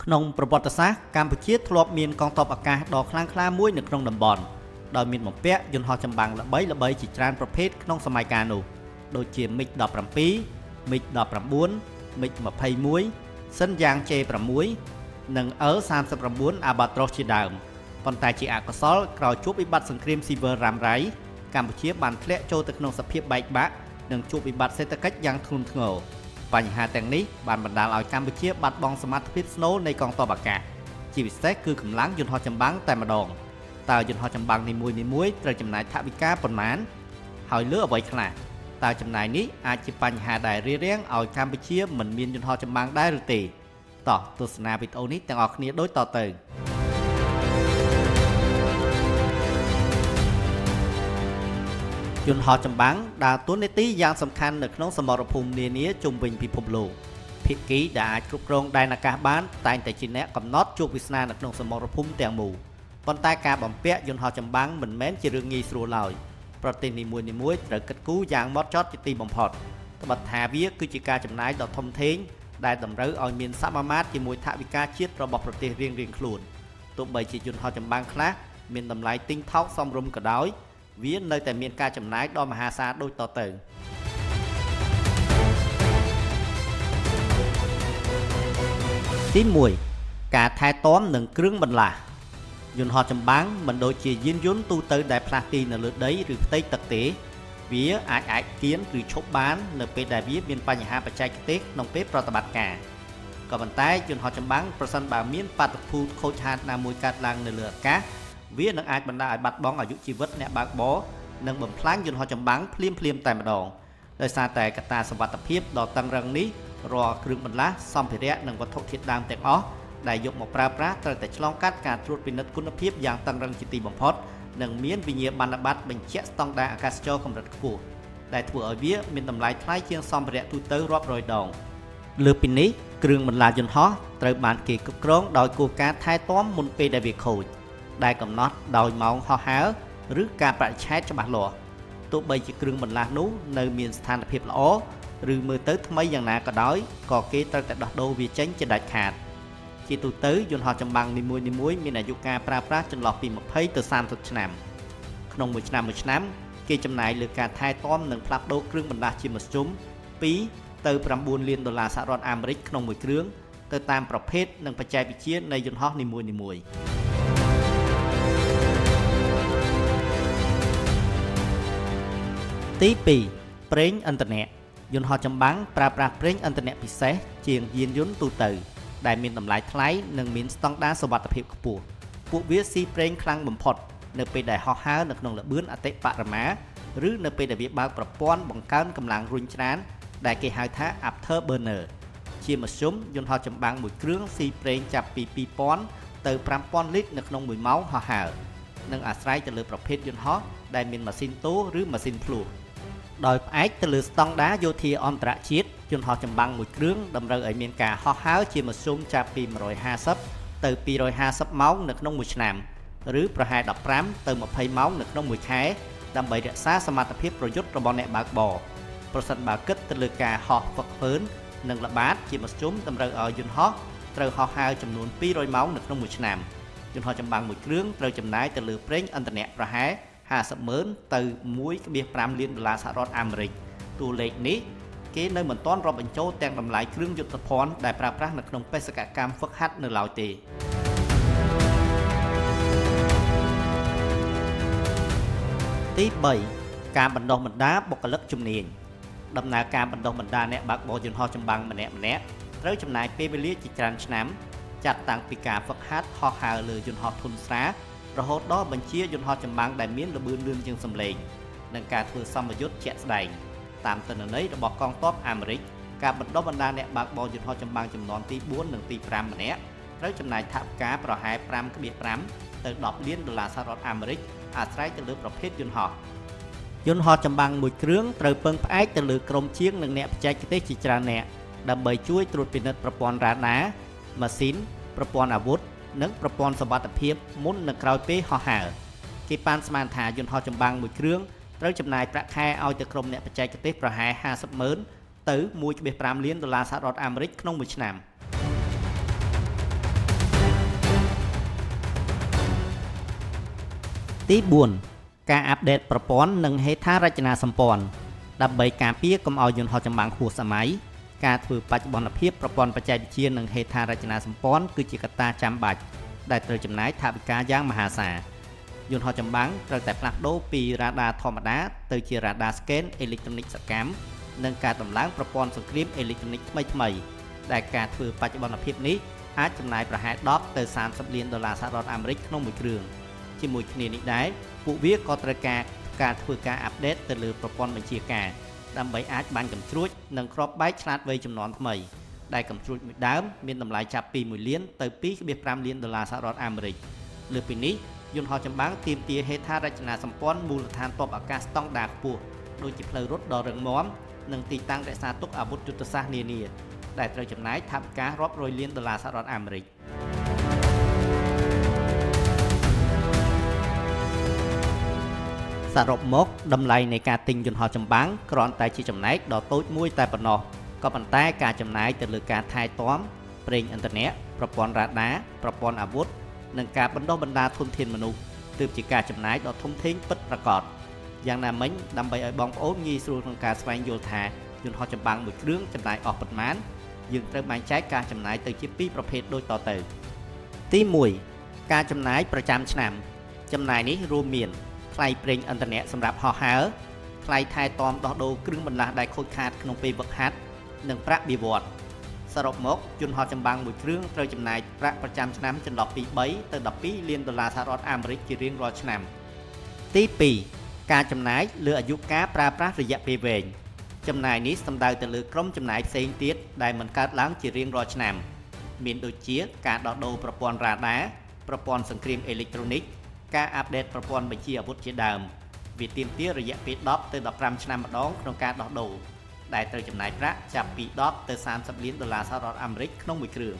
ក្នុងប្រវត្តិសាស្ត្រកម្ពុជាធ្លាប់មានកងទ័ពអាកាសដ៏ខ្លាំងក្លាមួយនៅក្នុងតំបន់ដោយមានបំពាក់យន្តហោះចម្បាំងល្បីៗជាច្រើនប្រភេទក្នុងសម័យកាលនោះដូចជា MiG-17 MiG-19 MiG-21 សិនយ៉ាង J6 និង L-39 Albatros ជាដើមប៉ុន្តែជាអកុសលក្រោយជួបវិបត្តិសង្គ្រាមស៊ីវិលរ៉ាំរ៉ៃកម្ពុជាបានធ្លាក់ចូលទៅក្នុងសភាពបែកបាក់និងជួបវិបត្តិសេដ្ឋកិច្ចយ៉ាងធ្ងន់ធ្ងរបញ្ហាទាំងនេះបានបណ្ដាលឲ្យកម្ពុជាបាត់បង់សមត្ថភាពស្នូលនៃកងទ័ពអាកាសជាពិសេសគឺកម្លាំងយន្តហោះចម្បាំងតែម្ដងតើយន្តហោះចម្បាំងនីមួយៗត្រូវចំណាយថវិកាប៉ុន្មានហើយលើអ្វីខ្លះតើចំណាយនេះអាចជាបញ្ហាដែលរារាំងឲ្យកម្ពុជាមិនមានយន្តហោះចម្បាំងដែរឬទេតោះទស្សនាវីដេអូនេះទាំងអស់គ្នាដូចតទៅយន្តហោះចម្បាំងដើរតួនាទីយ៉ាងសំខាន់នៅក្នុងសមរភូមិនានាជុំវិញពិភពលោកភាគីដែលអាចគ្រប់គ្រងដែនអាកាសបានតែងតែជាអ្នកកំណត់ជោគវាសនានៅក្នុងសមរភូមិទាំងមូលប៉ុន្តែការបំពាក់យន្តហោះចម្បាំងមិនមែនជារឿងងាយស្រួលឡើយប្រទេសនីមួយៗត្រូវគិតគូរយ៉ាងហ្មត់ចត់ជាទីបំផុតត្បិតថាវាគឺជាការចំណាយដ៏ធំធេងដែលតម្រូវឲ្យមានសមាមាត្រជាមួយថវិកាជាតិរបស់ប្រទេសរៀងៗខ្លួនទោះបីជាយន្តហោះចម្បាំងខ្លះមានតម្លៃទិញថោកសមរម្យក៏ដោយវានៅតែមានការចំណាយដ៏មហាសាលដូចតទៅទី1ការថែទាំនិងគ្រឿងបន្លាស់យន្តហោះចម្បាំងមិនដូចជាយានយន្តទូទៅដែលផ្លាស់ទីនៅលើដីឬផ្ទៃទឹកទេវាអាចអាចគៀនឬឈប់បាននៅពេលដែលវាមានបញ្ហាបច្ចេកទេសក្នុងពេលប្រតិបត្តិការក៏ប៉ុន្តែយន្តហោះចម្បាំងប្រសិនបើមានបាតុភូតខូចខាតណាមួយកើតឡើងនៅលើអាកាសវានឹងអាចបណ្ដាលឲ្យបាត់បង់អាយុជីវិតអ្នកបើកបរនិងបំផ្លាញយន្តហោះចម្បាំងភ្លាមៗតែម្ដងដោយសារតែកត្តាសុវត្ថិភាពដ៏តឹងរ៉ឹងនេះរាល់គ្រឿងបន្លាស់សម្ភារៈនិងវត្ថុធាតុដើមទាំងអស់ដែលយកមកប្រើប្រាស់ត្រូវតែឆ្លងកាត់ការត្រួតពិនិត្យគុណភាពយ៉ាងតឹងរ៉ឹងជាទីបំផុតនិងមានវិញ្ញាបនបត្របញ្ជាក់ស្តង់ដារអាកាសចរកម្រិតខ្ពស់ដែលធ្វើឲ្យវាមានតម្លៃថ្លៃជាងសម្ភារៈទូទៅរាប់រយដងលើសពីនេះគ្រឿងបន្លាស់យន្តហោះត្រូវបានគេគ្រប់គ្រងដោយគោលការណ៍ថែទាំមុនពេលដែលវាខូចដែលកំណត់ដោយម៉ោងហោះហើរឬការបរិច្ឆេទច្បាស់លាស់ទោះបីជាគ្រឿងបន្លាស់នោះនៅមានស្ថានភាពល្អឬមើលទៅថ្មីយ៉ាងណាក៏ដោយក៏គេត្រូវតែដោះដូរវាចេញជាដាច់ខាតជាទូទៅយន្តហោះចម្បាំងនីមួយៗមានអាយុកាលប្រើប្រាស់ចន្លោះពី20ទៅ30ឆ្នាំក្នុងមួយឆ្នាំមួយឆ្នាំគេចំណាយលើការថែទាំនិងផ្លាស់ប្ដូរគ្រឿងបន្លាស់ជាមធ្យម2ទៅ9លានដុល្លារសហរដ្ឋអាមេរិកក្នុងមួយគ្រឿងទៅតាមប្រភេទនិងបច្ចេកវិទ្យានៃយន្តហោះនីមួយៗទី2ប្រេងឥន្ធនៈយន្តហោះចម្បាំងប្រើប្រាស់ប្រេងឥន្ធនៈពិសេសជាងយានយន្តទូទៅដែលមានតម្លៃថ្លៃនិងមានស្តង់ដារសុវត្ថិភាពខ្ពស់ពួកវាស៊ីប្រេងខ្លាំងបំផុតនៅពេលដែលហោះហើរនៅក្នុងល្បឿនអតិបរមាឬនៅពេលដែលវាបើកប្រព័ន្ធបង្កើនកម្លាំងរុញច្រានដែលគេហៅថា Afterburner ជាមធ្យមយន្តហោះចម្បាំងមួយគ្រឿងស៊ីប្រេងចាប់ពី2000ទៅ5000លីត្រនៅក្នុង1ម៉ោងហោះហើរនិងអាស្រ័យទៅលើប្រភេទយន្តហោះដែលមានម៉ាស៊ីនទោឬម៉ាស៊ីនភ្លោះដោយផ្អែកទៅលើស្តង់ដារយោធាអន្តរជាតិយន្តហោះចម្បាំងមួយគ្រឿងតម្រូវឲ្យមានការហោះហើរជាមធ្យមចាប់ពី150ទៅ250ម៉ោងនៅក្នុងមួយឆ្នាំឬប្រហែល15ទៅ20ម៉ោងនៅក្នុងមួយខែដើម្បីរក្សាសមត្ថភាពប្រយុទ្ធរបស់អ្នកបើកបរប្រសិនបើគិតទៅលើការហោះហ្វឹកហ្វឺននិងល្បាតជាមធ្យមតម្រូវឲ្យយន្តហោះត្រូវហោះហើរចំនួន200ម៉ោងនៅក្នុងមួយឆ្នាំយន្តហោះចម្បាំងមួយគ្រឿងត្រូវចំណាយទៅលើប្រេងឥន្ធនៈប្រហែល50ម៉ឺនទៅ 1.5 លានដុល្លារសហរដ្ឋអាមេរិកតួលេខនេះគេនៅមិនទាន់រាប់បញ្ចូលទាំងតម្លៃគ្រឿងយុទ្ធភណ្ឌដែលប្រើប្រាស់នៅក្នុងបេសកកម្មហ្វឹកហាត់នៅឡើយទេទី3ការបណ្ដុះបណ្ដាលបុគ្គលិកជំនាញដំណើរការបណ្ដុះបណ្ដាលអ្នកបើកបរយន្តហោះចម្បាំងម្នាក់ៗត្រូវចំណាយពេលវេលាជាច្រើនឆ្នាំចាប់តាំងពីការហ្វឹកហាត់ហោះហើរលើយន្តហោះធុនស្រាលរហូតដល់បញ្ជាយន្តហោះចម្បាំងដែលមានល្បឿនលឿនជាងសំឡេងនិងការធ្វើសមយុទ្ធជាក់ស្ដែងតាមទិន្នន័យរបស់កងទ័ពអាមេរិកការបណ្ដុះបណ្ដាលអ្នកបើកបរយន្តហោះចម្បាំងចំនួនទី4និងទី5ម្នាក់ត្រូវចំណាយថវិកាប្រហែល 5.5 ទៅ10លានដុល្លារសហរដ្ឋអាមេរិកអាស្រ័យទៅលើប្រភេទយន្តហោះយន្តហោះចម្បាំងមួយគ្រឿងត្រូវពឹងផ្អែកទៅលើក្រុមជាងនិងអ្នកបច្ចេកទេសជាច្រើនអ្នកដើម្បីជួយត្រួតពិនិត្យប្រព័ន្ធរ៉ាដាម៉ាស៊ីនប្រព័ន្ធអាវុធនិងប្រព័ន្ធសុវត្ថិភាពមុននិងក្រោយពេលហោះហើរគេប៉ាន់ស្មានថាយន្តហោះចម្បាំងមួយគ្រឿងត្រូវចំណាយប្រាក់ខែឲ្យទៅក្រុមអ្នកបច្ចេកទេសប្រហែល50ម៉ឺនទៅ 1.5 លានដុល្លារសហរដ្ឋអាមេរិកក្នុងមួយឆ្នាំ ទី4ការ update ប្រព័ន្ធនិងហេដ្ឋារចនាសម្ព័ន្ធដើម្បីការពារកុំឲ្យយន្តហោះចម្បាំងហួសសម័យការធ្វើបច្ចុប្បន្នភាពប្រព័ន្ធបច្ចេកវិទ្យានិងហេដ្ឋារចនាសម្ព័ន្ធគឺជាកត្តាចាំបាច់ដែលត្រូវចំណាយថវិកាយ៉ាងមហាសាលយន្តហោះចម្បាំងត្រូវតែផ្លាស់ប្ដូរពីរ៉ាដាធម្មតាទៅជារ៉ាដាស្កេនអេឡិចត្រូនិកសកម្មនិងការដំឡើងប្រព័ន្ធសង្គ្រាមអេឡិចត្រូនិកថ្មីៗដែលការធ្វើបច្ចុប្បន្នភាពនេះអាចចំណាយប្រហែល10ទៅ30លានដុល្លារសហរដ្ឋអាមេរិកក្នុងមួយគ្រឿងជាមួយគ្នានេះដែរពួកវាក៏ត្រូវការការធ្វើការ update ទៅលើប្រព័ន្ធបញ្ជាការដើម្បីអាចបាញ់កាំជ្រួចនិងគ្រាប់បែកឆ្លាតវៃជំនាន់ថ្មីដែលកាំជ្រួចមួយដើមមានតម្លៃចាប់ពី1លានទៅ2.5លានដុល្លារសហរដ្ឋអាមេរិកលើសពីនេះយន្តហោះចម្បាំងទាមទារហេដ្ឋារចនាសម្ព័ន្ធមូលដ្ឋានទ័ពអាកាសស្តង់ដារខ្ពស់ដូចជាផ្លូវរត់ដ៏រឹងមាំនិងទីតាំងរក្សាទុកអាវុធយុទ្ធសាស្ត្រនានាដែលត្រូវចំណាយថវិការាប់រយលានដុល្លារសហរដ្ឋអាមេរិកសរុបមកតម្លៃនៃការទិញយន្តហោះចម្បាំងគ្រាន់តែជាចំណែកដ៏តូចមួយតែប៉ុណ្ណោះក៏ប៉ុន្តែការចំណាយទៅលើការថែទាំប្រេងឥន្ធនៈប្រព័ន្ធរ៉ាដាប្រព័ន្ធអាវុធនិងការបណ្ដុះបណ្ដាលធនធានមនុស្សទើបជាការចំណាយដ៏ធំធេងពិតប្រាកដយ៉ាងណាមិញដើម្បីឲ្យបងប្អូនងាយស្រួលក្នុងការស្វែងយល់ថាយន្តហោះចម្បាំងមួយគ្រឿងចំណាយអស់ប៉ុន្មានយើងត្រូវបែងចែកការចំណាយទៅជាពីរប្រភេទដូចតទៅទី1ការចំណាយប្រចាំឆ្នាំចំណាយនេះរួមមានថ្លៃប្រេងឥន្ធនៈសម្រាប់ហោះហើរថ្លៃថែទាំដោះដូរគ្រឿងបន្លាស់ដែលខូចខាតក្នុងពេលវឹកហាត់និងប្រាក់បៀវត្សសរុបមកយន្តហោះចម្បាំងមួយគ្រឿងត្រូវចំណាយប្រាក់ប្រចាំឆ្នាំចន្លោះពី3ទៅ12លានដុល្លារសហរដ្ឋអាមេរិកជារៀងរាល់ឆ្នាំទី2ការចំណាយលើអាយុកាលប្រើប្រាស់រយៈពេលវែងចំណាយនេះសំដៅទៅលើក្រុមចំណាយផ្សេងទៀតដែលមិនកើតឡើងជារៀងរាល់ឆ្នាំមានដូចជាការដោះដូរប្រព័ន្ធរ៉ាដាប្រព័ន្ធសង្គ្រាមអេឡិចត្រូនិកការ update ប្រព័ន្ធបញ្ជាអាវុធជាដើមវាទាមទាររយៈពេល10ទៅ15ឆ្នាំម្ដងក្នុងការដោះដូរដែលត្រូវចំណាយប្រាក់ចាប់ពី10ទៅ30លានដុល្លារសហរដ្ឋអាមេរិកក្នុងមួយគ្រឿង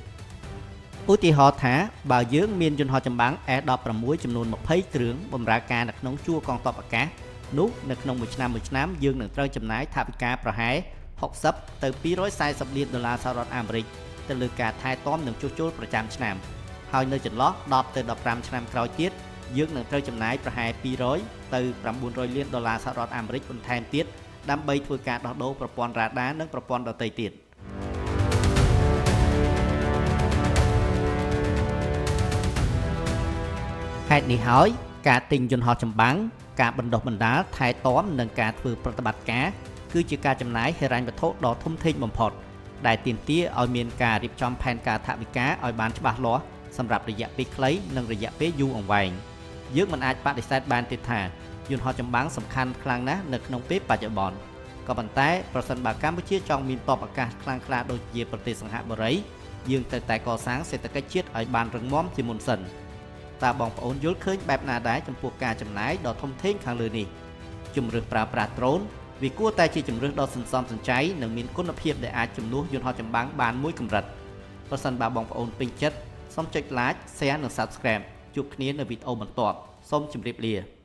ឧទាហរណ៍ថាបើយើងមានយន្តហោះចម្បាំង F-16 ចំនួន20គ្រឿងបម្រើការនៅក្នុងជួរកងទ័ពអាកាសនោះនៅក្នុងមួយឆ្នាំមួយឆ្នាំយើងនឹងត្រូវចំណាយថវិកាប្រហែល60ទៅ240លានដុល្លារសហរដ្ឋអាមេរិកទៅលើការថែទាំនិងជួសជុលប្រចាំឆ្នាំហើយនៅចន្លោះ10ទៅ15ឆ្នាំក្រោយទៀតយើងនឹងត្រូវចំណាយប្រហែល200ទៅ900លានដុល្លារសហរដ្ឋអាមេរិកបន្ថែមទៀតដើម្បីធ្វើការដោះដូរប្រព័ន្ធរ៉ាដានិងប្រព័ន្ធដទៃទៀតហេតុនេះហើយការទិញយន្តហោះចម្បាំងការបណ្ដុះបណ្ដាលថែទាំនិងការធ្វើប្រតិបត្តិការគឺជាការចំណាយហិរញ្ញវត្ថុដ៏ធំធេងបំផុតដែលទាមទារឲ្យមានការរៀបចំផែនការថវិកាឲ្យបានច្បាស់លាស់សម្រាប់រយៈពេលខ្លីនិងរយៈពេលយូរអង្វែងយើងមិនអាចបដិសេធបានទេថាយន្តហោះចម្បាំងសំខាន់ខ្លាំងណាស់នៅក្នុងពេលបច្ចុប្បន្នក៏ប៉ុន្តែប្រសិនបើកម្ពុជាចង់មានទ័ពអាកាសខ្លាំងក្លាដូចជាប្រទេសសិង្ហបុរីយើងត្រូវតែកសាងសេដ្ឋកិច្ចជាតិឲ្យបានរឹងមាំជាមុនសិនតើបងប្អូនយល់ឃើញបែបណាដែរចំពោះការចំណាយដ៏ធំធេងខាងលើនេះជម្រើសប្រើប្រាស់ដ្រូនវាគួរតែជាជម្រើសដ៏សន្សំសំចៃនិងមានគុណភាពដែលអាចជំនួសយន្តហោះចម្បាំងបានមួយកម្រិតប្រសិនបើបងប្អូនពេញចិត្តសូមចុច Like, Share និង Subscribe ជួបគ្នានៅវីដេអូបន្ទាប់សូមជម្រាបលា